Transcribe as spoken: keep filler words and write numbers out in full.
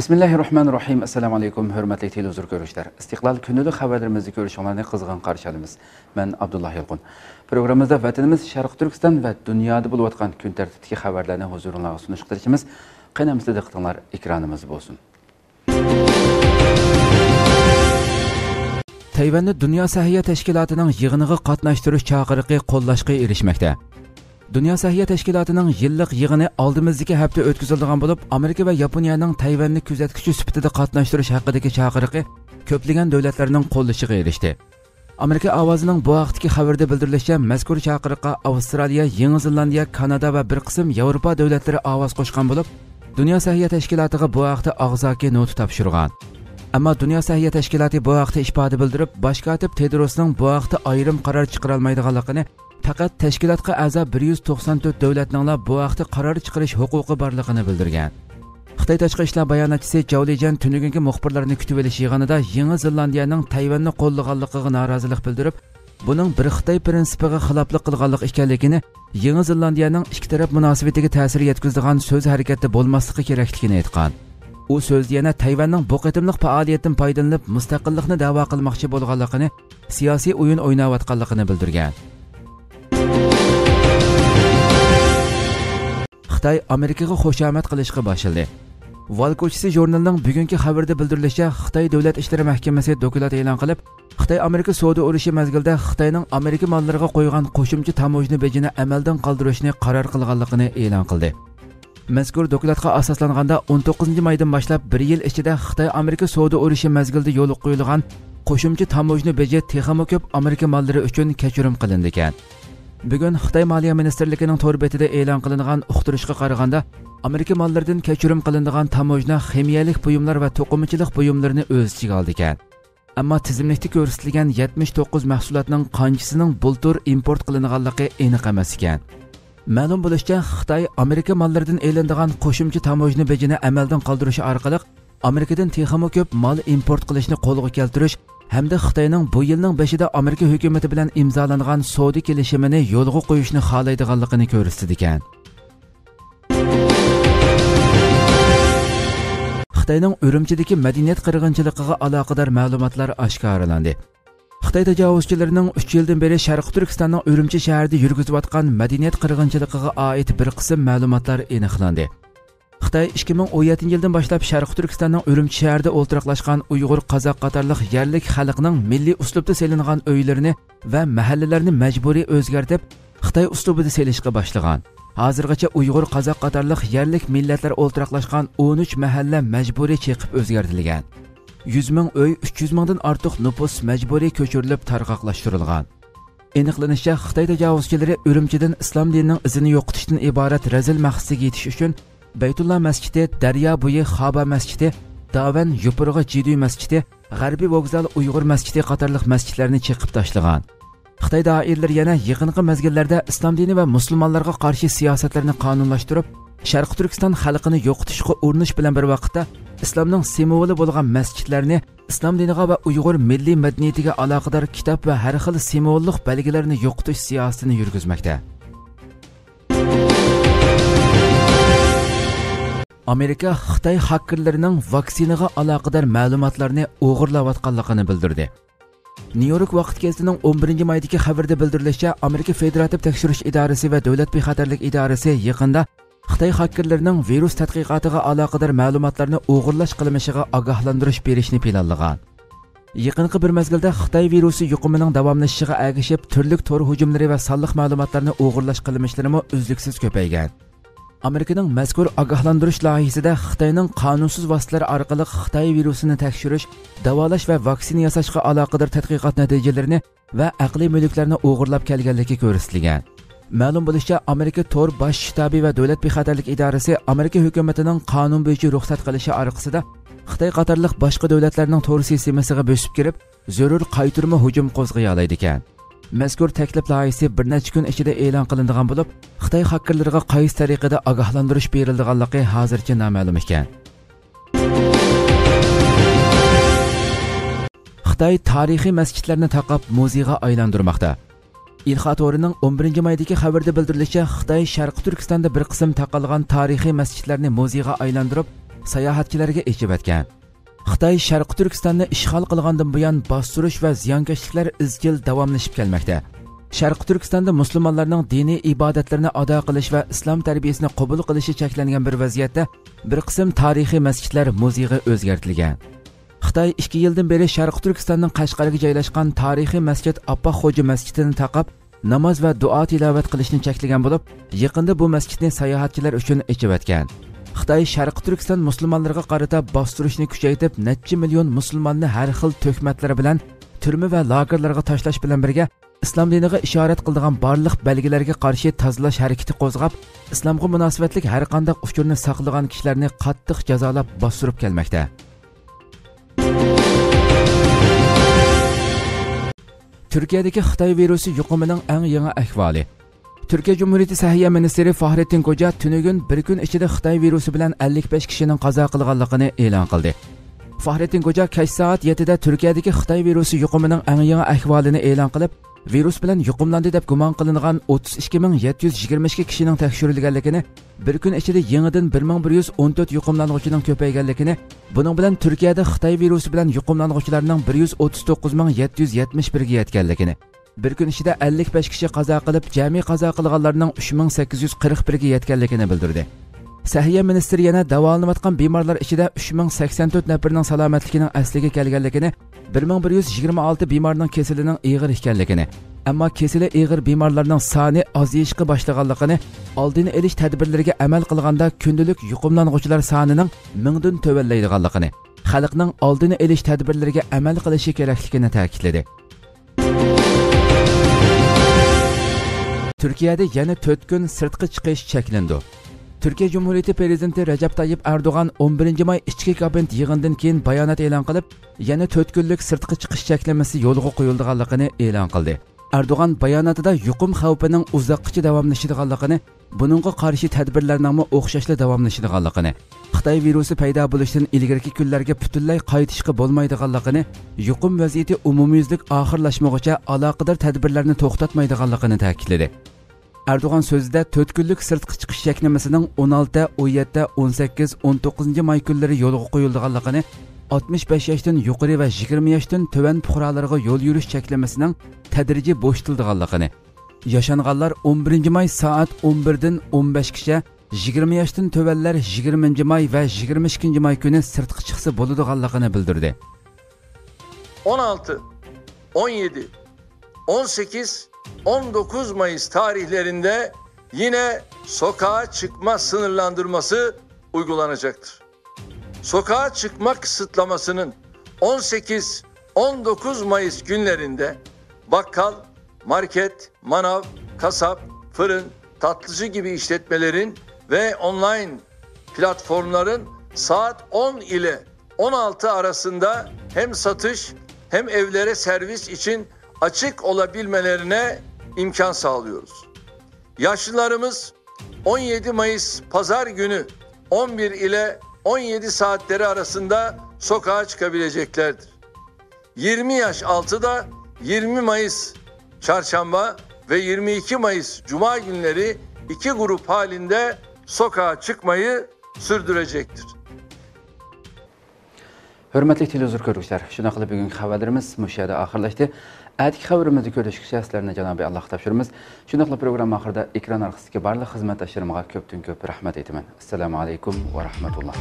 بىسمىللاھىررەھمانىررەھىم. ئەسسالامۇ ئەلەيكۇم، ھۆرمەتلىك تېلېۋىزور كۆرۈشلەر. ئىستىقلال كۈندىلىك خەۋەرلىرىمىزنى كۆرۈشۈڭلارنى قىزغىن قارشى ئالىمىز. مەن ئابدۇللا يالقۇن. پروگراممىمىزدا ۋەتىنىمىز شەرقىي تۈركىستان ۋە دۇنيادا بولۇۋاتقان كۈن تەرتىپتىكى خەۋەرلەرنى ھۇزۇرۇڭلارغا سۇنۇشقا تىرىشىمىز. قېنى ئەمىسە دىققىتىڭلار ئېكرانىمىزدا بولسۇن. تەيۋەننى دۇنيا سەھىيە تەشكىلاتىنىڭ يىغىنىغا قاتناشتۇرۇش چاقىرىقى قوللاشقا ئېرىشمەكتە. دۇنيا سەھىيە تەشكىلاتىنىڭ يىللىق يىغىنى ئالدىمىزدىكى ھەپتە ئۆتكۈزۈلىدىغان بولۇپ، ئامېرىكا ۋە ياپونىيەنىڭ تەيۋەننى كۆزەتكۈچى سۈپىتىدە قاتناشتۇرۇش ھەققىدىكى چاقىرىقى كۆپلىگەن دۆلەتلەرنىڭ قوللىشىغا ئېرىشتى. ئامېرىكا ئاۋازىنىڭ بۇ ھەقتىكى خەۋىرىدە بىلدۈرۈلۈشىچە، مەزكۇر چاقىرىققا ئاۋسترالىيە، يېڭى زېلاندىيە، كانادا ۋە بىر قىسىم ياۋروپا دۆلەتلىرى ئاۋاز قوشقان بولۇپ، دۇنيا سەھىيە تەشكىلاتىغا بۇ ھەقتە ئاغزاكى نوتا تاپشۇرغان. ئەمما دۇنيا سەھىيە تەشكىلاتى بۇ ھەقتە ئىپادە بىلدۈرۈپ، باش كاتىپ تېدروسنىڭ بۇ ھەقتە ئايرىم قارار چىقىرالمايدىغانلىقىنى، پەقەت تەشكىلاتقا ئەزا بىر يۈز توقسان تۆت دۆلەتنىڭلا بۇ ھەقتە قارار چىقىرىش ھوقۇقى بارلىقىنى بىلدۈرگەن. خىتاي تاشقى ئىشلار باياناتچىسى جاۋ لىجيەن تۈنۈگۈنكى مۇخبىرلارنى كۈتۈۋېلىش يىغىنىدا يېڭى زېلاندىيەنىڭ تەيۋەننى قوللىغانلىقىغا نارازىلىق بىلدۈرۈپ، بۇنىڭ بىر خىتاي پىرىنسىپىغا خىلاپلىق قىلغانلىق ئىكەنلىكىنى، يېڭى زېلاندىيەنىڭ ئىككى تەرەپ مۇناسىۋىتىگە تەسىر يەتكۈزىدىغان سۆز ھەرىكەتتە بولماسلىقى كېرەكلىكىنى ئېيتقان. ئۇ سۆزىدە يەنە تەيۋەننىڭ بۇ قېتىملىق پائالىيەتتىن پايدىلىنىپ مۇستەقىللىقنى دەۋا قىلماقچى بولغانلىقىنى سىياسىي ئويۇن ئويناۋاتقانلىقىنى بىلدۈرگەن. خىتاي ئامېرىكىغا خۇشامەت قىلىشقا باشلىدى. ۋال كوچىسى ژۇرنىلىنىڭ بۈگۈنكى خەۋىرىدە بىلدۈرۈلۈشىچە، خىتاي دۆلەت ئىشلىرى مەھكىمىسى دوكلات ئېلان قىلىپ، خىتاي ئامېرىكا سودا ئۇرۇشى مەزگىلىدە خىتاينىڭ ئامېرىكا ماللىرىغا قويغان قوشۇمچە تاموژنا بېجىنى ئەمەلدىن قالدۇرۇشنى قارار قىلغانلىقىنى ئېلان قىلدى. مەزكۇر دوكلاتقا ئاساسلانغاندا، ئون توققۇزىنچى مايدىن باشلاپ بىر يىل ئىچىدە خىتاي ئامېرىكا سودا ئۇرۇشى مەزگىلىدە يولغا قويۇلغان قوشۇمچە تاموژنا بېجى تېخىمۇ كۆپ ئامېرىكا ماللىرى ئۈچۈن كەچۈرۈم قىلىنىدىكەن. بۈگۈن خىتاي مالىيە مىنىستىرلىكىنىڭ تور بېتىدە ئېلان قىلىنغان ئۇقتۇرۇشقا قارىغاندا، ئامېرىكا ماللىرىدىن كەچۈرۈم قىلىنىدىغان تاموژنا خىمىيەلىك بۇيۇملار ۋە توقۇمىچىلىق بۇيۇملىرىنى ئۆز ئىچىگە ئالىدىكەن. ئەمما تىزىملىكتە كۆرسىتىلگەن يەتمىش توققۇز مەھسۇلاتنىڭ قانچىسىنىڭ بۇلتۇر ئىمپورت قىلىنغانلىقى ئېنىق ئەمەس ئىكەن. مەلۇم بولۇشىچە، خىتاي ئامېرىكا ماللىرىدىن ئېلىنىدىغان قوشۇمچە تاموژنا بېجىنى ئەمەلدىن قالدۇرۇشى ئارقىلىق ئامېرىكىدىن تېخىمۇ كۆپ مال ئىمپورت قىلىشنى قولغا كەلتۈرۈش ھەمدە خىتاينىڭ بۇ يىلنىڭ بېشىدا ئامېرىكا ھۆكۈمىتى بىلەن ئىمزالانغان سودا كېلىشىمىنى يولغا قويۇشنى خالايدىغانلىقىنى كۆرسىتىدىكەن. خىتاينىڭ ئۈرۈمچىدىكى مەدەنىيەت قىرغىنچىلىقىغا ئالاقىدار مەلۇماتلار ئاشكارىلاندى. خىتاي تاجاۋۇزچىلىرىنىڭ ئۈچ يىلدىن بېرى شەرقىي تۈركىستاننىڭ ئۈرۈمچى شەھىرىدە يۈرگۈزۈۋاتقان مەدەنىيەت قىرغىنچىلىقىغا ئائىت بىر قىسىم مەلۇماتلار ئېنىقلاندى. خىتاي ئىككى مىڭ ئون يەتتىنچى يىلدىن باشلاپ شەرقىي تۈركىستاننىڭ ئۈرۈمچى شەھىرىدە ئولتۇراقلاشقان ئۇيغۇر، قازاق قاتارلىق يەرلىك خەلقنىڭ مىللىي ئۇسلۇبتا سېلىنغان ئۆيلىرىنى ۋە مەھەللىلەرنى مەجبۇرىي ئۆزگەرتىپ، خىتاي ئۇسلۇبىدا سېلىشقا باشلىغان. ھازىرغىچە ئۇيغۇر، قازاق قاتارلىق يەرلىك مىللەتلەر ئولتۇراقلاشقان ئون ئۈچ مەھەللە مەجبۇرىي چېقىپ ئۆزگەرتىلگەن. يۈز مىڭ ئۆي، ئۈچ يۈز مىڭدىن ئارتۇق نوپۇس مەجبۇرىي كۆچۈرۈلۈپ تارقاقلاشتۇرۇلغان. ئېنىقلىنىشىچە، خىتاي تاجاۋۇزچىلىرى ئۈرۈمچىدىن ئىسلام دىنىنىڭ ئىزىنى يوقىتىشتىن ئىبارەت رەزىل مەقسىتىگە يېتىش ئۈچۈن، بەيتۇللا مەسچىتى، دەريا بويى خابا مەسچىتى، داۋەن، يوپۇرغا جىدۈي مەسچىتى، غەربىي ۋوگزال ئۇيغۇر مەسچىتى قاتارلىق مەسچىتلەرنى چېقىپ تاشلىغان. خىتاي دائىرىلىرى يەنە يېقىنقى مەزگىللەردە ئىسلام دىنى ۋە مۇسۇلمانلارغا قارشى سىياسەتلەرنى قانۇنلاشتۇرۇپ، شەرقىي تۈركىستان خەلقىنى يوقىتىشقا ئۇرۇنۇش بىلەن بىر ۋاقىتتا، ئىسلامنىڭ سىمۋولى بولغان مەسچىتلەرنى، ئىسلام دىنىغا ۋە ئۇيغۇر مىللىي مەدەنىيىتىگە ئالاقىدار كىتاب ۋە ھەر خىل سىمۋوللۇق بەلگىلەرنى يوقىتىش سىياسىتىنى يۈرگۈزمەكتە. ئامېرىكا خىتاي خاككېرلىرىنىڭ ۋاكسىنىغا ئالاقىدار مەلۇماتلارنى ئوغرىلاۋاتقانلىقىنى بىلدۈردى. نيۇ يورك ۋاقىت گېزىتىنىڭ ئون بىرىنچى مايدىكى خەۋىرىدە بىلدۈرۈلۈشىچە، ئامېرىكا فېدېراتىپ تەكشۈرۈش ئىدارىسى ۋە دۆلەت بىخەتەرلىك ئىدارىسى يېقىندا خىتاي خاككېرلىرىنىڭ ۋىرۇس تەتقىقاتىغا ئالاقىدار مەلۇماتلارنى ئوغرىلاش قىلمىشىغا ئاگاھلاندۇرۇش بېرىشنى پىلانلىغان. يېقىنقى بىر مەزگىلدە خىتاي ۋىرۇسى يۇقۇمىنىڭ داۋاملىشىشىغا ئەگىشىپ، تۈرلۈك تور ھۇجۇملىرى ۋە سانلىق مەلۇماتلارنى ئوغرىلاش قىلمىشلىرىمۇ ئۈزلۈكسىز كۆپەيگەن. ئامېرىكىنىڭ مەزكۇر ئاگاھلاندۇرۇش لايىھىسىدە خىتاينىڭ قانۇنسىز ۋاسىتىلەر ئارقىلىق خىتاي ۋىرۇسىنى تەكشۈرۈش، داۋالاش ۋە ۋاكسىنا ياساشقا ئالاقىدار تەتقىقات نەتىجىلىرىنى ۋە ئەقلىي مۈلۈكلەرنى ئوغرىلاپ كەلگەنلىكى كۆرسىتىلگەن. مەلۇم بولۇشىچە، ئامېرىكا تور باش شتابى ۋە دۆلەت بىخەتەرلىك ئىدارىسى ئامېرىكا ھۆكۈمىتىنىڭ قانۇن بويىچە رۇخسەت قىلىشى ئارقىسىدا خىتاي قاتارلىق باشقا دۆلەتلەرنىڭ تور سىستېمىسىغا بۆسۈپ كىرىپ، زۆرۈر قايتۇرما ھۇجۇم قوزغىيالايدىكەن. مەزكۇر تەكلىپ لايىھىسى بىر نەچچە كۈن ئىچىدە ئېلان قىلىنىدىغان بولۇپ، خىتاي خاككېرلىرىغا قايسى تەرىقىدە ئاگاھلاندۇرۇش بېرىلىدىغانلىقى ھازىرچە نامەلۇم ئىكەن. خىتاي تارىخىي مەسچىتلەرنى تاقاپ مۇزېيغا ئايلاندۇرماقتا. ئىلخا تورىنىڭ ئون بىرىنچى مايدىكى خەۋىرىدە بىلدۈرۈلۈشىچە، خىتاي شەرقىي تۈركىستاندا بىر قىسىم تاقالغان تارىخىي مەسچىتلەرنى مۇزېيغا ئايلاندۇرۇپ، ساياھەتچىلەرگە ئېچىۋەتكەن. خىتاي شەرقىي تۈركىستاننى ئىشغال قىلغاندىن بۇيان باستۇرۇش ۋە زىيانكەشلىكلەر ئىزچىل داۋاملىشىپ كەلمەكتە. شەرقىي تۈركىستاندا مۇسۇلمانلارنىڭ دىنىي ئىبادەتلىرىنى ئادا قىلىش ۋە ئىسلام تەربىيەسىنى قوبۇل قىلىشى چەكلەنگەن بىر ۋەزىيەتتە، بىر قىسىم تارىخىي مەسچىتلەر مۇزېيغا ئۆزگەرتىلگەن. خىتاي ئىككى يىلدىن بېرى شەرقىي تۈركىستاننىڭ قەشقەرگە جايلاشقان تارىخىي مەسچىت ئاپپاق خوجا مەسچىتىنى تاقاپ، ناماز ۋە دۇئا تىلاۋەت قىلىشنى چەكلىگەن بولۇپ، يېقىندا بۇ مەسچىتنى ساياھەتچىلەر ئۈچۈن ئېچىۋەتكەن. خىتاي شەرقىي تۈركىستان مۇسۇلمانلىرىغا قارىتا باستۇرۇشنى كۈچەيتىپ، نەچچە مىليون مۇسۇلماننى ھەر خىل تۆھمەتلەر بىلەن تۈرمە ۋە لاگېرلارغا تاشلاش بىلەن بىرگە، ئىسلام دىنىغا ئىشارەت قىلىدىغان بارلىق بەلگىلەرگە قارشى تازىلاش ھەرىكىتى قوزغاپ، ئىسلامغا مۇناسىۋەتلىك ھەر قانداق ئۇچۇرنى ساقلىغان كىشىلەرنى قاتتىق جازالاپ باستۇرۇپ كەلمەكتە. تۈركىيەدىكى خىتاي ۋىرۇسى يۇقۇمىنىڭ ئەڭ يېڭى ئەھۋالى. تۈركىيە جۇمھۇرىيىتى سەھىيە مىنىستىرى فاھرېتتىن كوجا تۈنۈگۈن بىر كۈن ئىچىدە خىتاي ۋىرۇسى بىلەن ئەللىك بەش كىشىنىڭ قازا قىلغانلىقىنى ئېلان قىلدى. فاھرېتتىن كوجا كەچ سائەت يەتتىدە تۈركىيەدىكى خىتاي ۋىرۇسى يۇقۇمىنىڭ ئەڭ يېڭى ئەھۋالىنى ئېلان قىلىپ، ۋىرۇس بىلەن يۇقۇملاندى دەپ گۇمان قىلىنغان ئوتتۇز ئىككى مىڭ يەتتە يۈز يىگىرمە ئىككى كىشىنىڭ تەكشۈرۈلگەنلىكىنى، بىر كۈن ئىچىدە يېڭىدىن بىر مىڭ بىر يۈز ئون تۆت يۇقۇملانغۇچىنىڭ كۆپەيگەنلىكىنى، بۇنىڭ بىلەن تۈركىيەدە خىتاي ۋىرۇسى بىلەن يۇقۇملانغۇچىلارنىڭ بىر يۈز ئوتتۇز توققۇز مىڭ يەتتە يۈز يەتمىش بىرگە يەتكەنلىكىنى، بىر كۈن ئىچىدە ئەللىك بەش كىشى قازا قىلىپ، جەمئىي قازا قىلغانلارنىڭ ئۈچ مىڭ سەككىز يۈز قىرىق بىرگە يەتكەنلىكىنى بىلدۈردى. سەھىيە مىنىستىرى يەنە داۋالىنىۋاتقان بىمارلار ئىچىدە ئۈچ مىڭ سەكسەن تۆت نەپىرىنىڭ سالامەتلىكىنىڭ ئەسلىگە كەلگەنلىكىنى، بىر مىڭ بىر يۈز يىگىرمە ئالتە بىمارنىڭ كېسىلىنىڭ ئېغىر ئىكەنلىكىنى، ئەمما كېسىلى ئېغىر بىمارلارنىڭ سانى ئازىيىشقا باشلىغانلىقىنى، ئالدىنى ئېلىش تەدبىرلىرىگە ئەمەل قىلغاندا كۈندىلىك يۇقۇملانغۇچىلار سانىنىڭ مىڭدىن تۆۋەنلەيدىغانلىقىنى، خەلقنىڭ ئالدىنى ئېلىش تەدبىرلىرىگە ئەمەل قىلىشى كېرەكلىكىنى تەكىتلىدى. تۈركىيەدە يەنە تۆت كۈن سىرتقا چىقىش چەكلىنىدۇ. تۈركىيە جۇمھۇرىيىتى پىرېزىدېنتى رەجەپ تايىپ ئەردوغان ئون بىرىنچى ماي ئىچكى كابىنېت يىغىنىدىن كېيىن بايانات ئېلان قىلىپ، يەنە تۆت كۈنلۈك سىرتقا چىقىش چەكلىمىسى يولغا قويۇلىدىغانلىقىنى ئېلان قىلدى. ئەردوغان باياناتىدا يۇقۇم خەۋپىنىڭ ئۇزاققىچە داۋاملىشىدىغانلىقىنى، بۇنىڭغا قارشى تەدبىرلەرنىڭمۇ ئوخشاشلا داۋاملىشىدىغانلىقىنى، خىتاي ۋىرۇسى پەيدا بولۇشتىن ئىلگىرىكى كۈنلەرگە پۈتۈنلەي قايتىشقا بولمايدىغانلىقىنى، يۇقۇم ۋەزىيىتى ئومۇميۈزلۈك ئاخىرلاشمىغۇچە ئالاقىدار تەدبىرلەرنى توختاتمايدىغانلىقىنى تەكىتلىدى. ئەردوغان سۆزىدە تۆت كۈنلۈك سىرتقا چىقىش چەكلىمىسىنىڭ ئون ئالتە، ئون يەتتە، ئون سەككىز، ئون توققۇزىنچى ماي كۈنلىرى يولغا قويۇلىدىغانلىقىنى، ئاتمىش بەش ياشتىن يۇقىرى ۋە يىگىرمە ياشتىن تۆۋەن پۇقرالارغا يول يۈرۈش چەكلىمىسىنىڭ تەدرىجىي بوشىتىلىدىغانلىقىنى، ياشانغانلار ئون بىرىنچى ماي سائەت ئون بىردىن ئون بەشكىچە، يىگىرمە ياشتىن تۆۋەنلەر يىگىرمىنچى ماي ۋە يىگىرمە ئىككىنچى ماي كۈنى سىرتقا چىقسا بولىدىغانلىقىنى بىلدۈردى. ئون ئالتە، ئون يەتتە، ئون سەككىز، ئون توققۇز مايس tarihlerinde yine sokağa çıkma sınırlandırması uygulanacaktır. Sokağa çıkma kısıtlamasının on sekiz, on dokuz Mayıs günlerinde bakkal, market, manav, kasap, fırın, tatlıcı gibi işletmelerin ve online platformların saat on ile on altı arasında hem satış hem evlere servis için açık olabilmelerine imkan sağlıyoruz. Yaşlılarımız on yedi Mayıs Pazar günü on bir ile on yedi saatleri arasında sokağa çıkabileceklerdir. Yirmi yaş altı da yirmi Mayıs Çarşamba ve yirmi iki Mayıs Cuma günleri iki grup halinde sokağa çıkmayı sürdürecektir. ھۆرمەتلىك تېلېۋىزور كۆرگۈچىلەر، شۇنداقلا بۈگۈنكى خەۋەرلىرىمىز مۇشۇ يەردە ئاخىرلاشتى. ئەتىكى خەۋىرىمىزدە كۆرۈشكىچە سىلەرنى جانابىي ئاللاغا تاپشۇرىمىز. شۇنداقلا پروگرامما ئاخىرىدا ئېكران ئارقىسىدىكى بارلىق خىزمەتداشلىرىمغا كۆپتىن كۆپ رەھمەت ئېيتىمەن. ئەسسالامۇ ئەلەيكۇم ۋە رەھمەتۇللا.